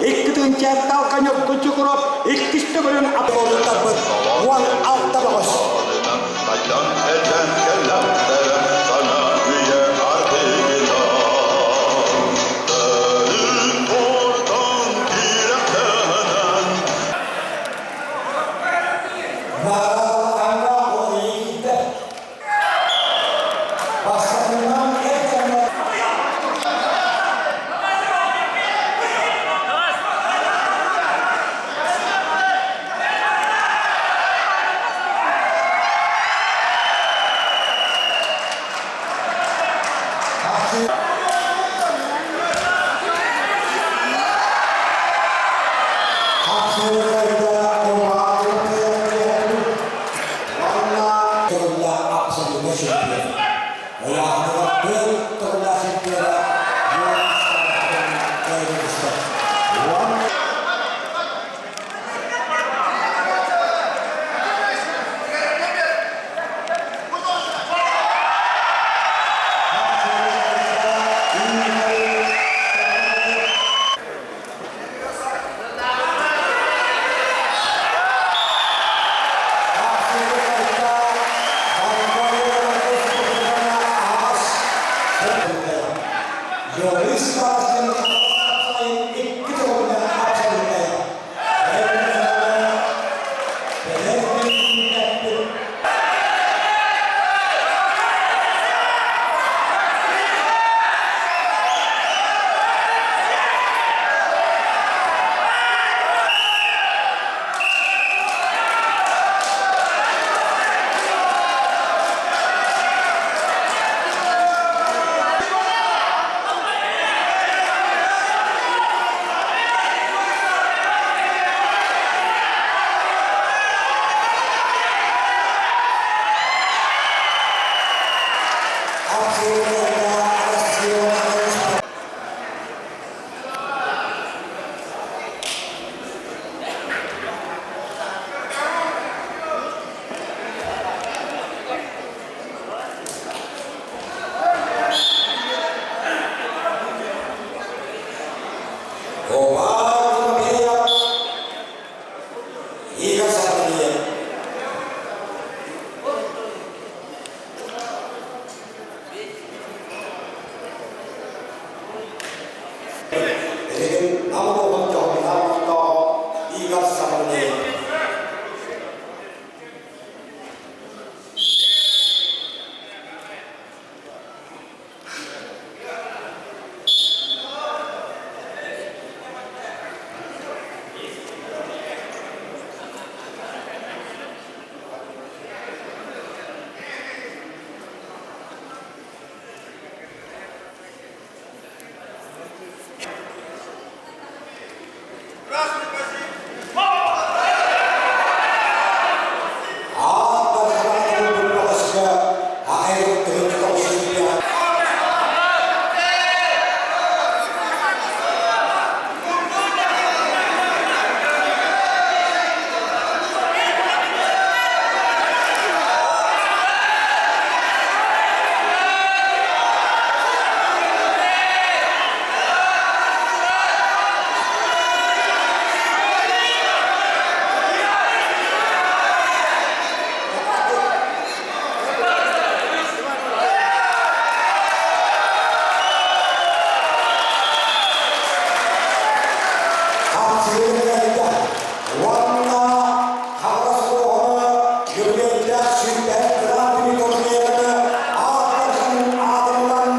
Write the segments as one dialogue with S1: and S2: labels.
S1: Икки тыһыынча Ньургун Чукуров иккис төгүлүн аппалыттарбыт 16 бөҕөс. Бастакынан эр дьоҥҥо Хапсыырдарга Уонна төгүллээх абсолютнай чемпион. Ыйааһыныгар түөрт төгүллээх чемпиона Юрий Старостин кыайыы түстэ. Уонна Билигин Нам улууһун дьоһуннаах олохтооҕо Игорь Саввинов. Аан бархараҕа бөҕөскө аҕай тыһыынча тоҕус Уонна Хаҥалас улууһа үбүлүөйдээх сүүрбэһис Гран-при турнирыгар ааттарын аатырынан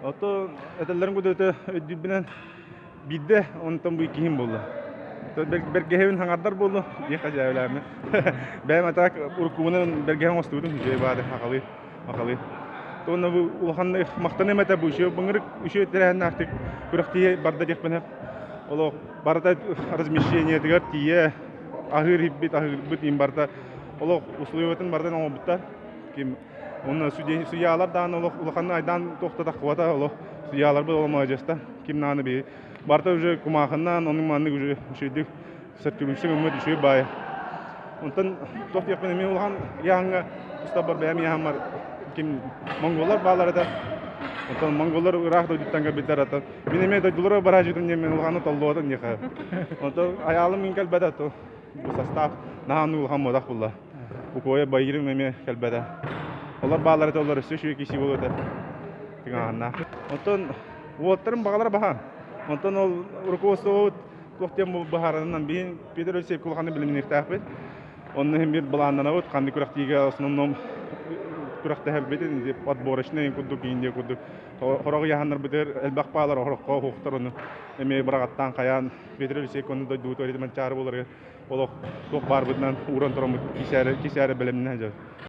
S2: Ото этэллэрин кудута өйдүүрбүнэн биирдэ онтон бу иккиһин буолла. Бэргэһэбин хаҥардар буолла, диэх хадьаабылааммын. Бэйэм атаак уруккубунан бэргэһэ оҥостубутум, үчүгэй баады хахалыы. Махалы. Уонна бу улаханнык махтаныам этэ бу үчүгэй быҥырык үчүгэй тэрээһиннээхтик күрэхтиһии барда диэхпин сөп. Олох барыта размещениетыгар тиийэ аһыыр иһиппит, аһыырбыт иһин барыта олох условиятын барытын оҥорбуттар. Ким уонна судьялар даҕаны олох улаханнык айдаан туохта таххыбата олох судьяларбыт олох маладьыастар. Ким даҕаны биһи барыта уже кумаахыннаан оннук маннык уже үчүгэйдик сөртүгүнсүк ыммыт үчүгэй баайы. Онтон туох диэхпин эмиэ улахан ыйааһыҥҥа устарбар бэйэм ыйааһыммар ким монголлар бааллар этэ. Онтон монголлар ыраах дойдуттан кэлбиттэр ата. Мин эмиэ дойдулара бараажытым диэн мин улаханнык толлуотум диэхэ. Онтон айаалым мин кэлбэтэ то бу состав наһаа улахан модах булла. Укуойа байырым эмиэ кэлбэтэ. Олор бааллар этэ олор өссө үчүгэй киси буолуо этэ. Тыҥааһыннаах. Онтон уолаттарым баҕалара баһаам. Онтон ол руководствобут туох диэн быһаарарынан биһин Петр Алексеев улаханнык билимниэхтээхпит. Онно иһин биир былааннанабыт, ханнык күрэхтиигэ основном күрэхтэһэрбитин подборочный курдук индия курдук хорох ыйааһыннарбытыгар элбэх баалар ороххо уһуктар ону эмиэ быраҕаттаан хайаан Петр Алексеевич ону дойдубутугар манчаары буоларыгар олох туох баарбытынан ууран тураммыт кисээри бэлэмнээн дьэ.